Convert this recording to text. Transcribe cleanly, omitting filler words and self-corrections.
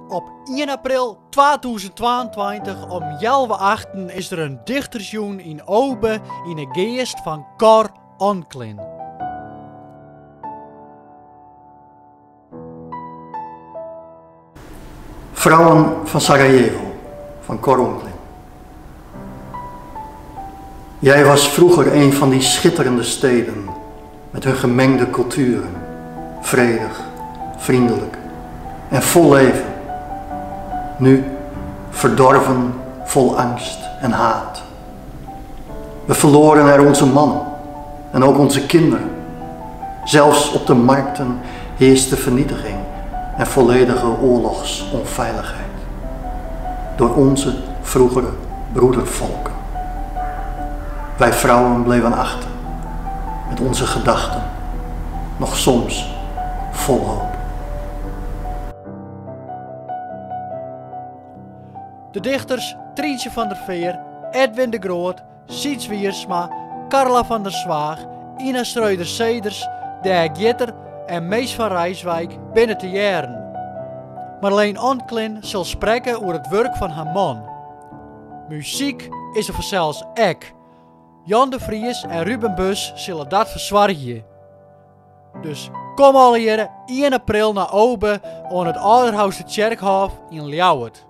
Op ien april 2022 om healwei achten is der in dichtersjûn yn Obe yn 'e geast fan Cor Onclin. Vrouwen van Sarajevo van Cor Onclin. Jij was vroeger een van die schitterende steden met hun gemengde culturen, vredig, vriendelijk en vol leven. Nu verdorven, vol angst en haat. We verloren er onze mannen en ook onze kinderen. Zelfs op de markten heerst de vernietiging en volledige oorlogsonveiligheid. Door onze vroegere broedervolken. Wij vrouwen bleven achter met onze gedachten, nog soms vol hoop. De dichters Tryntsje van der Veer, Edwin de Groot, Syds Wiersma, Carla van der Zwaag, Ina Schreuder-Ceders, Dirk Jitter en Mees van Rijswijk binne te hearren. Marleen Onclin sil sprekke oer it wurk fan har man. Muzyk is der fansels ek. Jan de Vries en Ruben Bus sille dat fersoargje. Dus kom allegearre ien april nei Obe oan it Alderhoustertsjerkhôf yn Ljouwert.